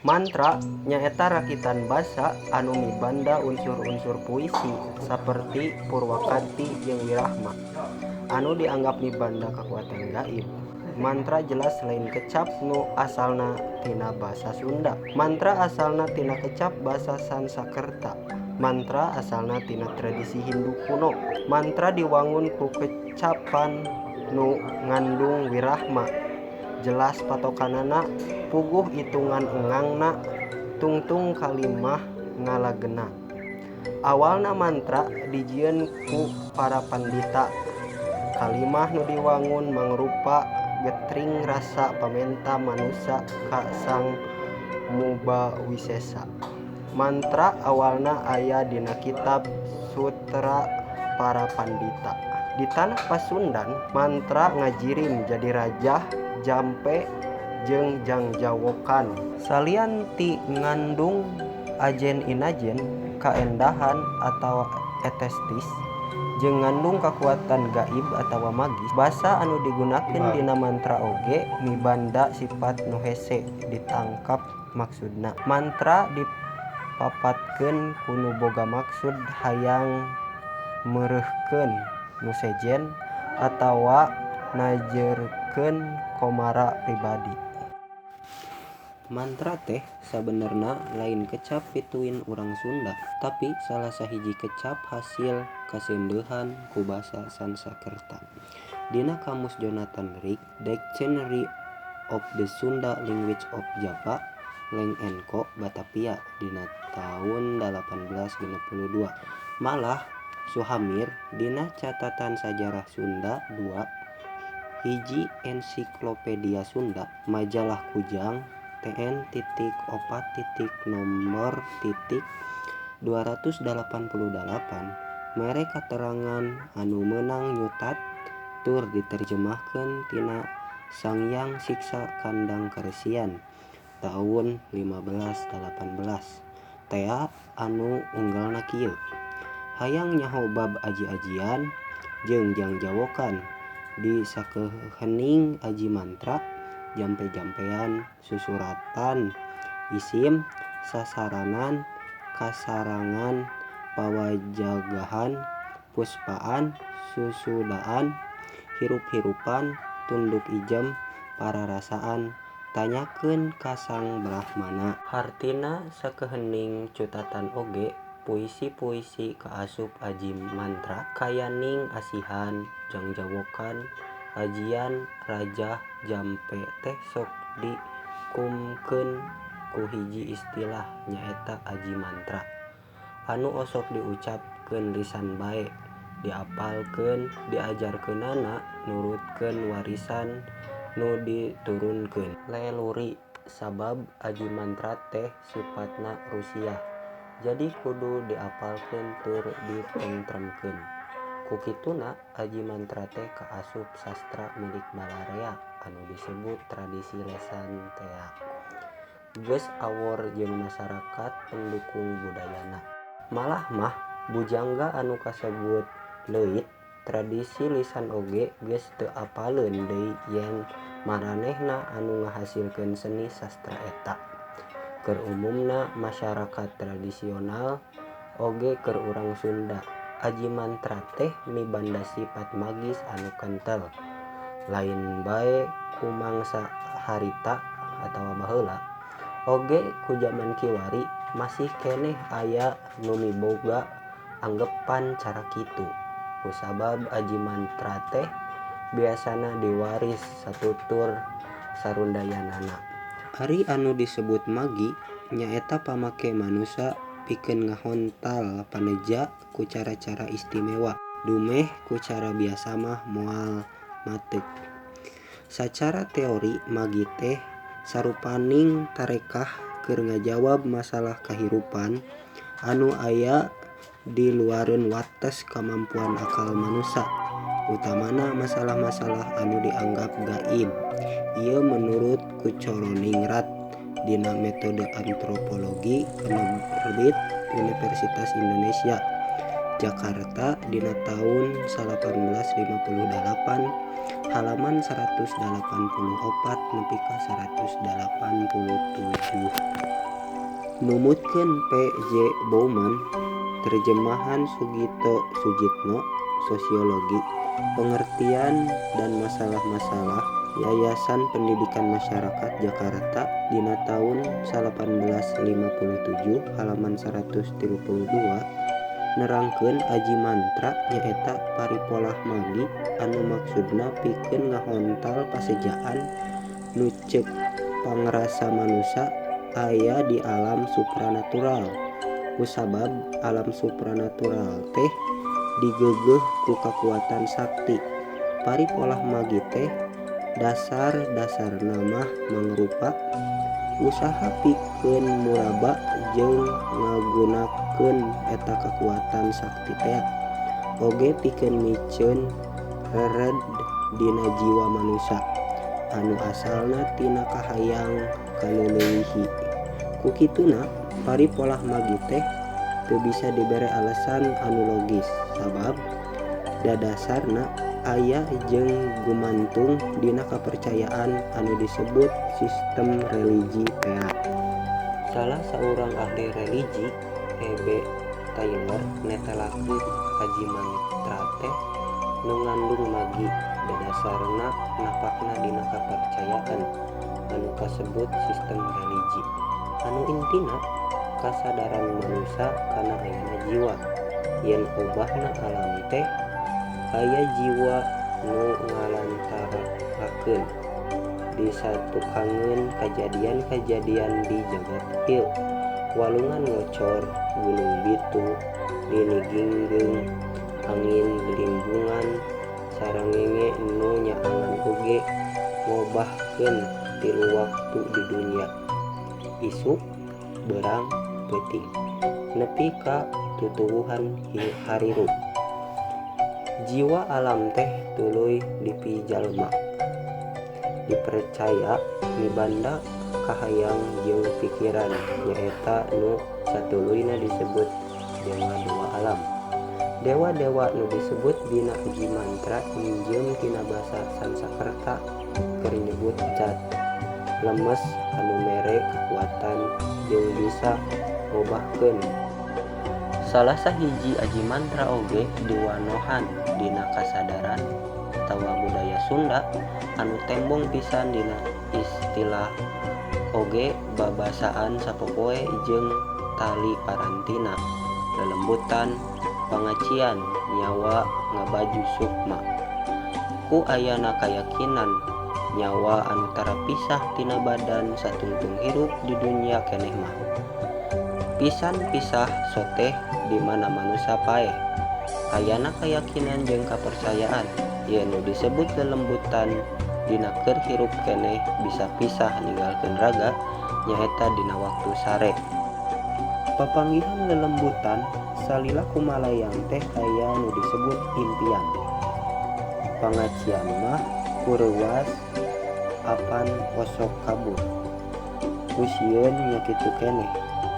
Mantra nyaeta rakitan basa anu mibanda unsur-unsur puisi saperti purwakanti jeung wirahma anu dianggap mibanda kakuatan gaib. Mantra jelas lain kecap nu asalna tina basa Sunda. Mantra asalna tina kecap basa Sansakerta. Mantra asalna tina tradisi Hindu kuno. Mantra diwangun ku kecapan nu ngandung wirahma, jelas patokanana, puguh itungan engangna, tungtung kalimah ngalagena. Awalna mantra dijieun ku para pandita. Kalimah nu diwangun mangrupa getring rasa pamenta manusa ka Sang Mubawisesa. Mantra awalna aya dina kitab sutra para pandita. Di tanah Pasundan mantra ngajirim jadi rajah, jampe, jeung jangjawokan. Salian ti ngandung ajen-inajen, kaendahan atawa etestis, jeung ngandung kakuatan gaib atawa magis, basa anu digunakeun dina mantra oge mibanda sipat nu hese ditangkap maksudna. Mantra dipapatkeun ku nu boga maksud hayang meureuhkeun nu sejen atawa najerkeun komara pribadi. Mantra teh sabenerna lain kecap pituin urang Sunda, tapi salah sahiji kecap hasil kaseundeuhan ku basa Sansakerta. Dina kamus Jonathan Rigg, Dictionary of the Sunda Language of Java, Lang and Co., Batavia, dina taun 1862. Malah Suhamir dina Catatan Sajarah Sunda 2, 1 Ensiklopedia Sunda, Majalah Kujang, TN.4.nomor.288 mere katerangan anu meunang nyutat tur diterjemahkeun tina Sangyang Siksa Kandang Karesian taun 1518 tea anu unggelna kieu: Hayang nyaho bab aji-ajian jeung jangjawokan di sakehening aji mantra, jampe-jampean, susuratan, isim, sasaranan, kasarangan, pawajagahan, puspaan, susudaan, hirup-hirupan, tunduk ijem, pararasaan, tanyakeun ka Sang Brahmana. Hartina sakehening cutatan oge puisi-puisi kaasup aji mantra kayaning asihan, jangjawokan, ajian, rajah, jampe teh sok dikumkeun ku hiji istilah nyaeta aji mantra anu osok diucapkeun lisan bae diapalkeun diajarkeunana nurutkeun warisan nu diturunkeun leluri. Sabab aji mantra teh sipatna rusiah jadi kudu diapalkeun tur ditentremkeun. Ku kituna aji mantra teh kaasup sastra milik balarea anu disebut tradisi lesan tea. Geus awor jeung masarakat pendukung budayana. Malah mah bujangga anu kasebut leuit tradisi lisan oge geus teu apaleun deui yen maranehna anu ngahasilkeun seni sastra eta. Keur umumna masyarakat tradisional oge keur urang Sunda aji mantra teh mibanda sipat magis anu kentel. Lain bae ku mangsa harita atawa baheula oge ku jaman kiwari masih keneh aya nu miboga anggepan cara kitu. Kusabab aji mantra teh biasana diwaris satutur sarundayanana. Ari anu disebut magi nyaeta pamake manusa pikeun ngahontal paneja ku cara-cara istimewa dumeh ku cara biasa mah moal mateuk. Sacara teori magi teh sarupaning tarekah keur ngajawab masalah kahirupan anu aya di luareun wates kamampuan akal manusa, utamana masalah-masalah anu dianggap gaib. Ieu menurut Kocoroningrat dina Metode Antropologi penerbit Universitas Indonesia, Jakarta dina taun 1958 Halaman 184 nepi ka 187. Numutkeun P. J. Bauman, terjemahan Sugito Sujitno, Sosiologi, Pengertian dan Masalah-masalah, Yayasan Pendidikan Masyarakat Jakarta dina taun 1957 halaman 132 nerangkeun aji mantra nyaeta paripolah magi anu maksudna pikeun ngahontal pasejaan nu ceuk pangrasa manusa aya di alam supranatural kusabab alam supranatural teh digeugeuh ku kakuatan sakti. Paripolah magi teh dasar-dasarna mah mangrupa usaha pikeun muraba jeung ngagunakeun eta kakuatan sakti tea oge pikeun miceun rered dina jiwa manusa anu asalna tina kahayang kaleleuwihi. Ku kituna paripolah magi teh teu bisa dibere alesan anu logis sabab dadasarna aya jeung gumantung dina kapercayaan anu disebut sistem religi tea. Salah saurang ahli religi, E. B. Tylor, netelakeun aji mantra teh nu ngandung magi dadasarna napakna dina kapercayaan anu kasebut sistem religi anu intina kasadaran manusa kana ayana jiwa yen obahna alam teh aya jiwa nu ngalantarakakeun disatukangeun kajadian-kajadian di jagat ieu walungan ngocor gunung bitu lini ginggeung angin gelimbungan sarangenge nu nyaangan oge ngobahkeun tilu waktu di dunya isuk beurang peuting nepi ka tutuwuhan harirup. Jiwa alam teh tuluy dipijalma dipercaya mibanda kahayang jeung pikiran nyaeta nu satuluyna disebut dewa-dewa alam. Dewa-dewa nu disebut dina aji mantra minjem tina basa Sansakerta keur nyebut zat lemes anu mere kakuatan jeung bisa ngobahkeun. Salah sahiji aji mantra oge diwanohan dina kasadaran atawa budaya Sunda anu tembong pisan dina istilah oge babasaan sapopoe jeung tali parantina lelembutan pangacian nyawa ngabaju sukma. Ku ayana kayakinan nyawa anu tara pisah tina badan satungtung hirup di dunya keneh mah pisan pisah soteh di mana manusa paeh. Ayana kayakinan jeung kapercayaan yen nu disebut lelembutan dina keur hirup keneh bisa pisah ninggalkeun raga nyaeta dina waktu sare. Papanggihan lelembutan salila kumalayang teh aya nu disebut impian. Pangacian mah kureuwas apan osok kabur. Ku sieun nya kitu keneh.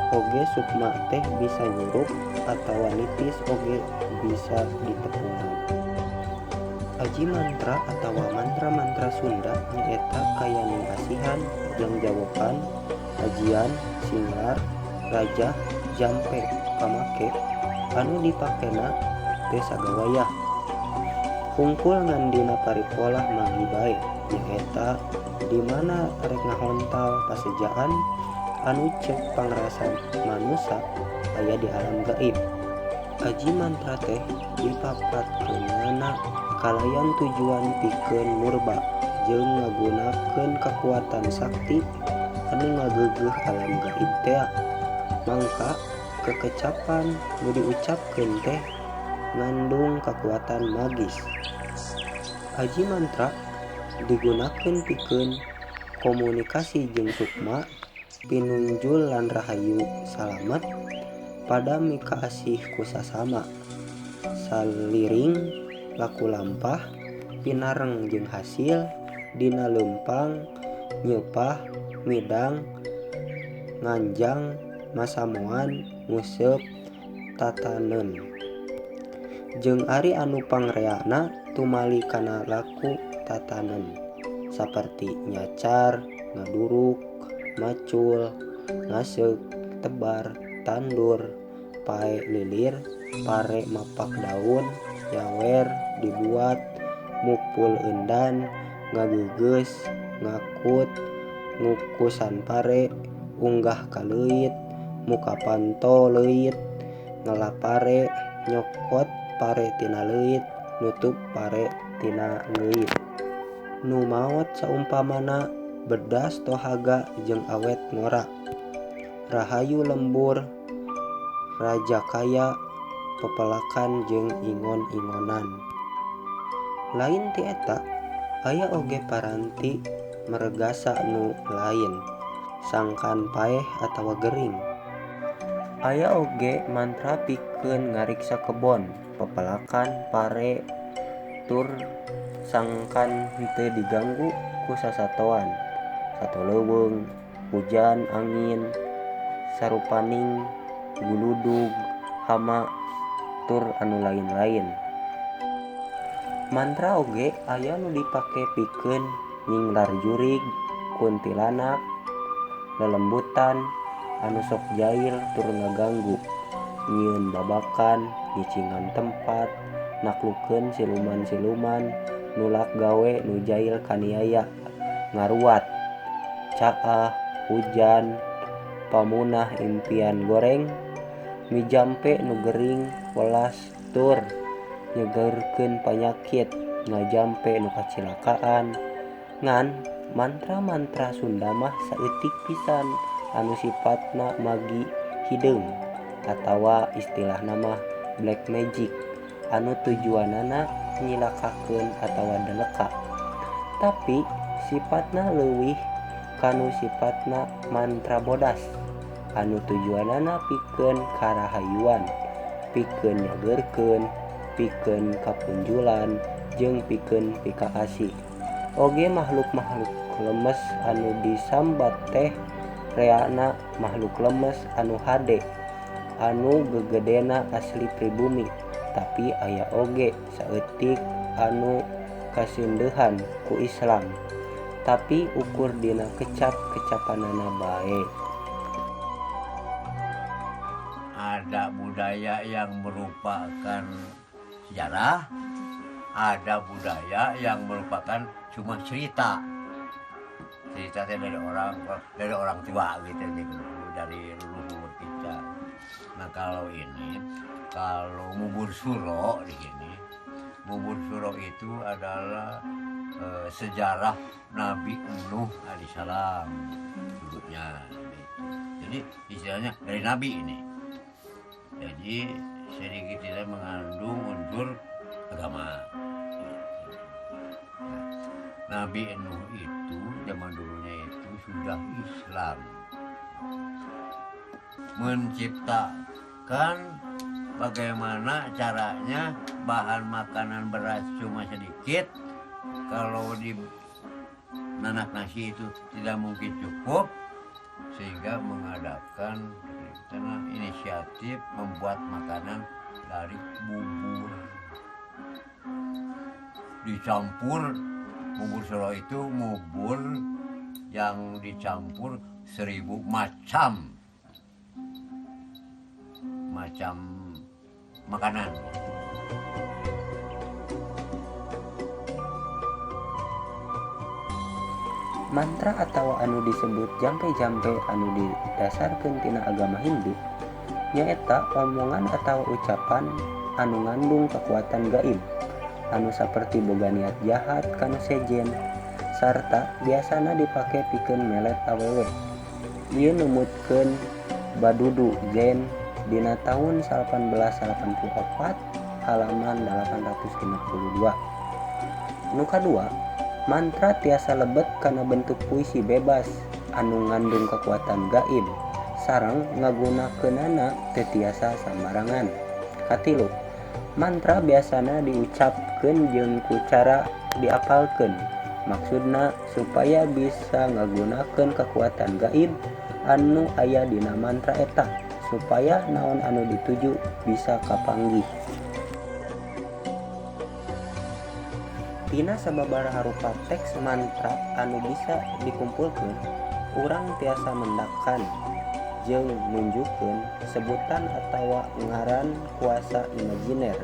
Oge sukma teh bisa nyurup atawa nitis oge bisa ditepungan. Aji mantra atawa mantra-mantra Sunda nyaeta kayaning asihan, jangjawokan, ajian, singlar, rajah, jampe, pamake anu dipakena teu sagawayah. Hungkul ngan dina paripolah magi bae nyaeta di mana rek ngahontal pasejaan anu ceuk pangrasa manusa aya di alam gaib. Aji mantra teh dipapatkeunana kalayan tujuan pikeun murba jeung ngagunakeun kakuatan sakti anu ngageugeuh alam gaib tea. Mangka kekecapan nu diucapkeun teh ngandung kakuatan magis. Aji mantra digunakeun pikeun komunikasi jeung sukma pinunjul lan rahayu salamet pada mikaasih ku sasama saliring laku lampah pinareng jeung hasil dina leumpang nyeupah midang nganjang masamuan nguseup tataneun jeung ari anu pangreana tumali kana laku tatanen saperti nyacar, ngaduruk, macul, ngaseuk, tebar, tandur, pae lilir, pare mapak daun, nyawer, dibuat, mupul eundan, ngageugeus, ngakut, ngukusan pare, unggah ka leuit, muka panto leuit, ngela pare, nyokot pare tina leuit, nutup pare tina leuit. Nu maot saumpamana bedas tohaga jeung awet ngora, rahayu lembur, rajakaya, pepelakan jeung ingon-ingonan. Lain ti eta, aya oge paranti meregasa nu lain sangkan paeh atawa gering. Aya oge mantra pikeun ngariksa kebon, pepelakan pare tur sangkan henteu diganggu ku sasatoan, sato leuweung, hujan, angin, sarupaning, guludug, hama, tur anu lain-lain. Mantra oge aya nu dipake pikeun nyinglar jurig, kuntilanak, lelembutan anu sok jail tur ngaganggu, nyieun babakan, nyicingan tempat, naklukeun siluman-siluman, nulak gawe nu jail kaniaya, ngaruat, caah, hujan, pamunah impian goreng, mijampe nu gering, welas tur nyegerkeun panyakit, ngajampe nu kacilakaan. Ngan mantra-mantra Sunda mah saeutik pisan anu sifatna magi hideung atawa istilahna mah black magic anu tujuanana nyilakakeun atawa deleka. Tapi sifatna leuwih kanu sifatna mantra bodas anu tujuanana pikeun karahayuan, pikeun nyageurkeun, pikeun kapunjulan, jeung pikeun pikaasih. Oge makhluk-makhluk lemes anu disambat teh reana makhluk lemes anu hade anu gegedena asli pribumi, tapi aya oge saeutik anu kasindeuhan ku Islam, tapi ukur dina kecap-kecapanana bae. Ada budaya yang merupakan sejarah, ada budaya yang merupakan cuma cerita. Cerita dari orang tua gitu, dari leluhur kita. Nah kalau ini, kalau bubur suro di sini, bubur suro itu adalah sejarah Nabi Nuh alaihissalam dulunya. Gitu. Jadi istilahnya dari Nabi ini. Jadi sedikit tidak mengandung unsur agama. Nah, Nabi Nuh itu zaman dulunya itu sudah Islam, menciptakan bagaimana caranya bahan makanan beras cuma sedikit, kalau di nanak nasi itu tidak mungkin cukup, sehingga mengadakan inisiatif membuat makanan dari bubur. Dicampur bubur suro itu bubur yang dicampur 1000 macam makanan. Mantra atawa anu disebut jampe-jampe anu didasarkeun tina agama Hindu nyaeta omongan atawa ucapan anu ngandung kekuatan gaib anu saperti boga niat jahat kana sejen sarta biasana dipake pikeun melet awewe. Ieu numutkeun Badudu Zen dina taun 1884 halaman 862. Nu kadua, mantra tiasa lebet kana bentuk puisi bebas anu ngandung kekuatan gaib sareng ngagunakeunana teu tiasa sambarangan. Katilu, mantra biasana diucapkeun jeung ku cara diapalkeun, maksudna supaya bisa ngagunakeun kekuatan gaib anu aya dina mantra eta supaya naon anu dituju bisa kapanggih. Tina sababaraha rupa teks mantra anu bisa dikumpulkeun, urang tiasa mendakan jeung nunjukkeun sebutan atawa ngaran kuasa imajiner.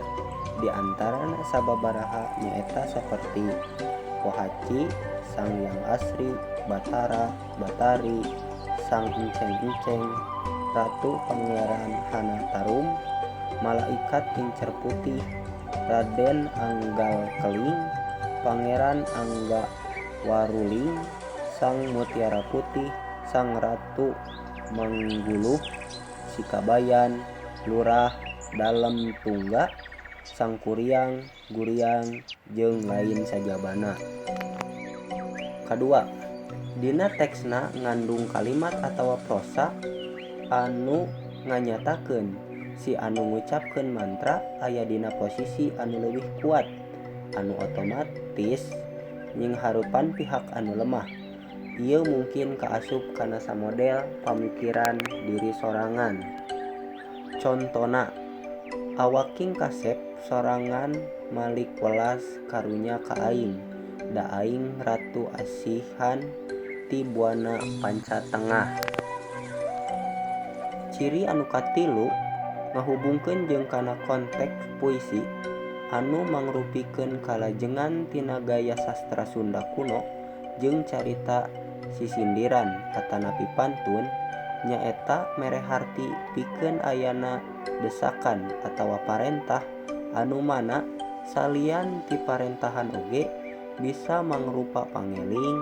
Di antarana sababaraha nyaeta saperti Pohaci, Sang Hyang Asri, Batara, Batari, Sang Enceng-Enceng, Ratu Pangeran Hana Tarum, Malaikat Incer Putih, Raden Anggal Keling, Pangeran Angga Waruling, Sang Mutiara Putih, Sang Ratu Mangguluh, Sikabayan, Lurah Dalem Tungga, Sangkuriang, Guriang, jeung lain sajabana. Kadua, dina teksna ngandung kalimat atawa prosa anu nganyatakeun si anu ngucapkeun mantra aya dina posisi anu leuwih kuat anu otomatis nyinghareupan pihak anu lemah. Ieu mungkin kaasup kana samodel pamikiran diri sorangan. Contona, Awaking kasep sorangan malik welas karunya ka aing, da aing ratu asihan ti buana panca tengah. Ciri anu katilu ngahubungkeun jeung kana konteks puisi anu mangrupikeun kalajengan tina gaya sastra Sunda kuno jeung carita sisindiran atanapi pantun nyaeta mere harti pikeun ayana desakan atawa parentah anu mana salian ti parentahan oge bisa mangrupa pangeling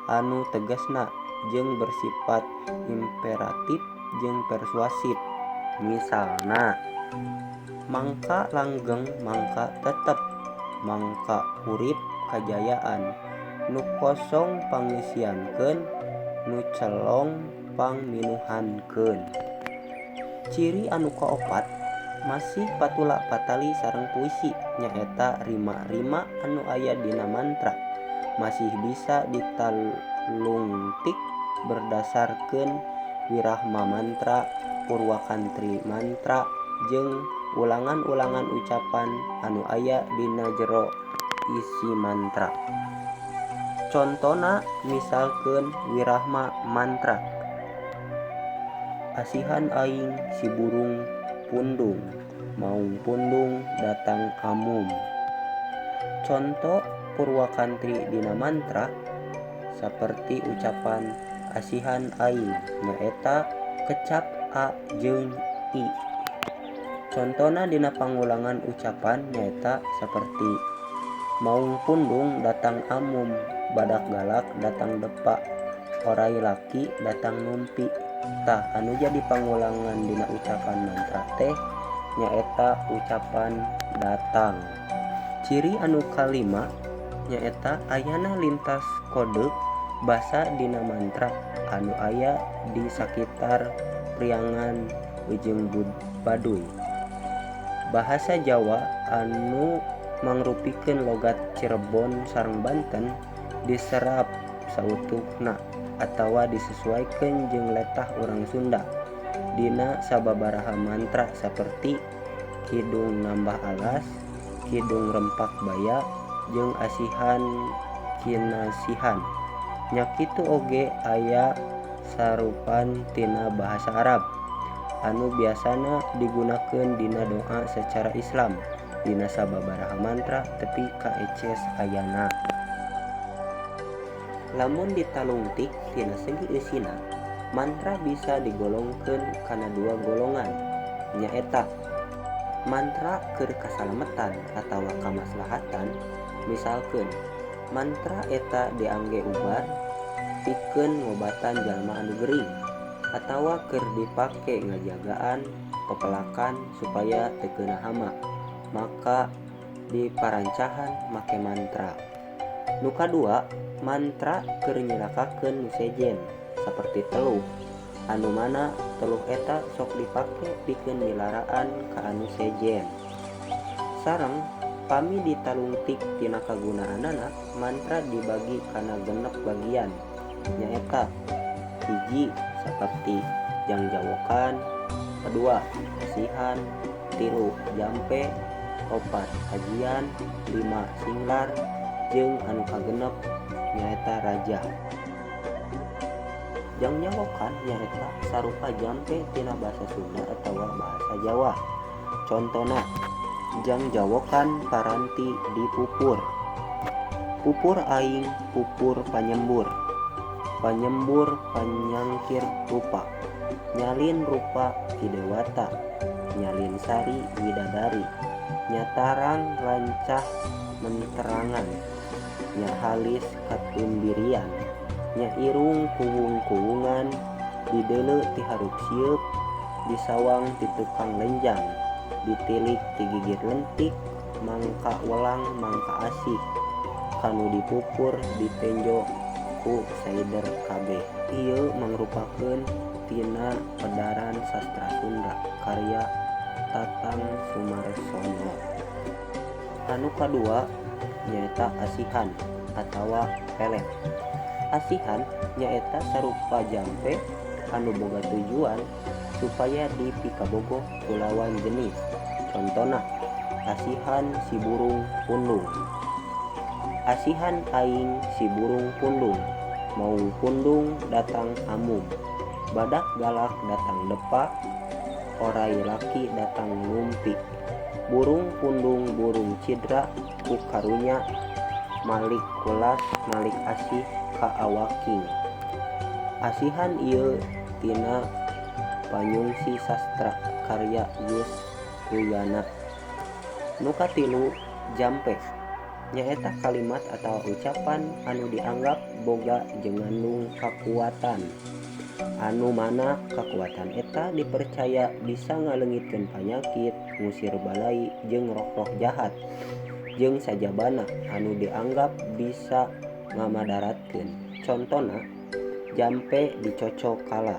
anu tegasna jeung bersipat imperatif jeung persuasif. Misalna, mangka langgeng mangka tetep, mangka urip kajayaan, nu kosong pangisiankeun, nu celong pangminuhankeun. Ciri anu kaopat masih patula patali sareng puisi nyaeta rima-rima anu aya dina mantra masih bisa ditalungtik berdasarkeun wirahma mantra, purwakantri mantra jeung ulangan-ulangan ucapan anu aya dina jero isi mantra. Contona misalkeun wirahma mantra Asihan aing si burung pundung, maung pundung datang amum. Conto purwakantri dina mantra saperti ucapan asihan aing nyaeta kecap a jeung i. Contona dina pangulangan ucapan nyaeta saperti maung pundung datang amum, badak galak datang depa, oray laki datang numpi. Tah anu jadi pangulangan dina ucapan mantra teh nyaeta ucapan datang. Ciri anu kalima nyaeta ayana lintas kode basa dina mantra anu aya di sakitar Priangan jeung Baduy. Bahasa Jawa anu mangrupikeun logat Cirebon sareng Banten diserap sautuhna atawa disesuaikeun jeung letah urang Sunda dina sababaraha mantra saperti Kidung Nambah Alas, Kidung Rempak Baya, jeung Asihan Kinasihan. Nya kitu oge aya sarupan tina bahasa Arab anu biasana digunakeun dina doa sacara Islam dina sababaraha mantra tepi ka eces ayana. Lamun ditalungtik tina segi eusina, mantra bisa digolongkeun kana dua golongan, nyaeta mantra keur kasalametan atawa kamaslahatan, misalkeun mantra eta diangge ubar pikeun ngobatan jalma anu gering atawa keur dipake ngajagaan pepelakan supaya teu keuna hama, maka diparancahan make mantra. Nu kadua, mantra keur nyilakakeun nu sejen saperti teluh anu mana teluh eta sok dipake pikeun milaraan ka anu sejen. Sareng pami ditalungtik tina kagunaanana, mantra dibagi kana 6 bagian nyaeta hiji saperti jangjawokan, kedua asihan, tilu jampe, opat ajian, 5 singlar, Jeung anu kagenep nyaeta rajah. Jangjawokan nyaeta sarupa jampe tina basa Sunda atawa bahasa Jawa. Contona Jangjawokan paranti dipupur. Pupur aing pupur panyembur. Panyembur panyangkir rupa. Nyalin rupa Ki Dewata. Nyalin sari widadari. Nyatarang lancah menterangan. Nya halis katumbirian. Nya irung kuwung-kuwungan. Dideuleu ti hareup sieup. Disawang ti tukang lenjang. Ditilik ti gigir lentik. Mangka welang mangka asih. Kanu dipupur ditenjo ku saider kabeh. Ieu mangrupakeun tina pedaran sastra Sunda karya Tatang Sumarsono. Anu kadua nyaeta asihan atawa pelet. Asihan nyaeta sarupa jampe anu boga tujuan supaya dipikabogoh ku lawan jenis. Contona asihan si burung pundung. Asihan aing si burung pundung. Maung pundung datang amum. Badak galak datang depak. Orai laki datang lumpi. Burung pundung burung cidra ku karunya. Malik kulas malik asih ka awaking. Asihan ieu tina Panyungsi Sastra karya Yus Ruyana. Nu katilu jampe nyaeta kalimat atawa ucapan anu dianggap boga jeung ngandung kakuatan. Anu mana kakuatan eta dipercaya bisa ngaleungitkeun panyakit, ngusir balai jeung roh-roh jahat jeung sajabana anu dianggap bisa ngamadaratkeun. Contona jampe dicocok kala.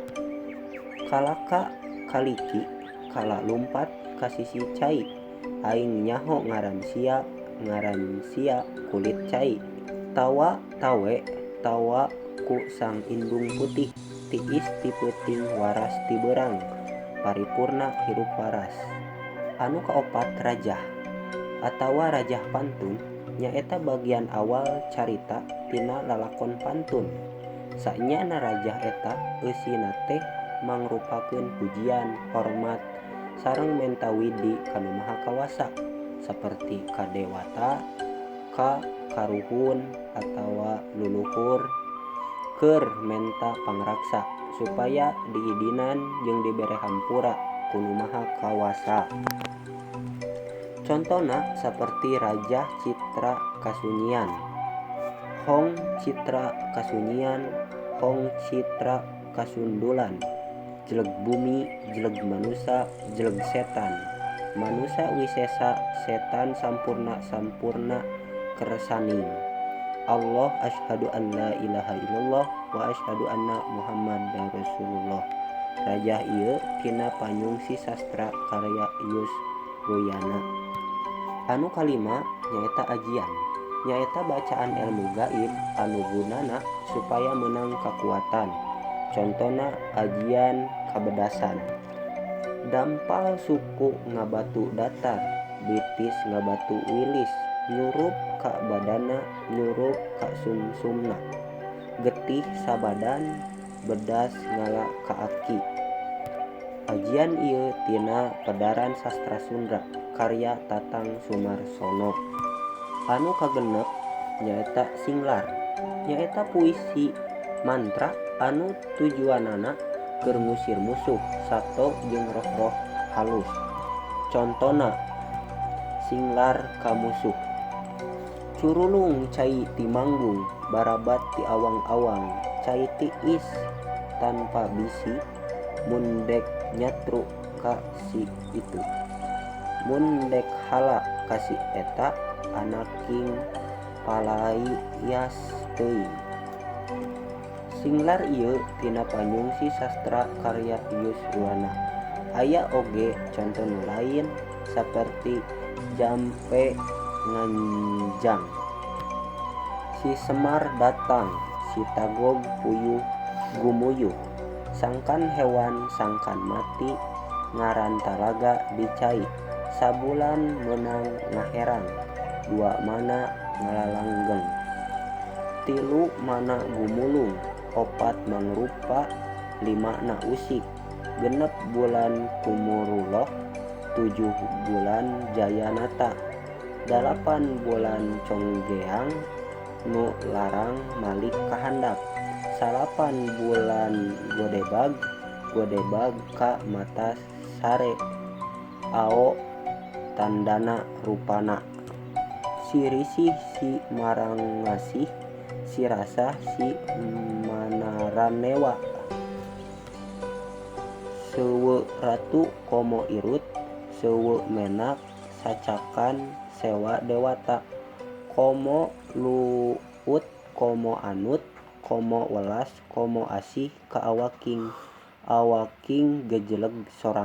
Kalaka kaliki kala lumpat ka sisi cai. Aing nyaho ngaran sia, ngaran sia kulit cai. Tawa tawe tawa ku sang indung putih. Tiis ti peuting waras ti beurang. Paripurna hirup waras. Anu kaopat rajah atawa rajah pantun nyaeta bagian awal carita tina lalakon pantun. Saenyana rajah eta eusina teh mangrupakeun pujian, hormat, sareng menta widi ka Nu Maha Kawasa saperti ka dewata, ka karuhun atawa luluhur keur menta pangraksa supaya diidinan jeung dibere hampura ku Nu Maha Kawasa. Contona saperti Rajah Citra Kasunyian. Hong Citra Kasunyian, Hong Citra Kasundulan. Jeleg bumi, jeleg manusa, jeleg setan. Manusa wisesa, setan sampurna sampurna kersaning. Allah asyhadu an la ilaha illallah wa asyhadu anna Muhammadar Rasulullah. Rajah ieu tina Panyungsi Sastra karya Yus Ruyana. Anu kalima nyaeta ajian. Nyaeta bacaan ilmu gaib anu gunana supaya meunang kakuatan. Contona ajian kabedasan. Dampal suku ngabatu datar, bitis ngabatu wilis, nyurup ka badana, nyurup ka sumsumna. Getih sabadan, bedas ngala ka aki. Ajian ieu tina Pedaran Sastra Sunda karya Tatang Sumarsono. Anu kagenep nyaeta singlar. Nyaeta puisi mantra anu tujuanana keur ngusir musuh sato jeung roh-roh halus. Contona singlar ka musuh. Curulung cai ti manggung, barabat ti awang-awang, cai tiis tanpa bisi, mun dek nyatru ka si itu. Mun dek hala ka si eta anaking palaias teuing. Singlar ieu tina Panyungsi Sastra karya Yus Ruana. Aya oge conto nu lain saperti jampe nganjang. Si Semar datang, si Tagog puyuh gumuyuh. Sangkan hewan sangkan mati, ngaran talaga di cai. Sabulan meunang ngaherang, dua mana ngalalanggeng. Tilu mana gumulung, opat mangrupa, limana usik, 6 bulan kumurulloh, 7 bulan jayanata, 8 bulan conggeang nu larang malik kahandap, 9 bulan godebag, godebag ka mata sare, ao tandana rupana. Si risih si marangasih, si rasah si manaranewa. Seuweu ratu komo irut, seuweu menak sacakan sewa dewata. Komo luut komo anut, komo welas komo asih ka awaking, awaking gejleg sorangan.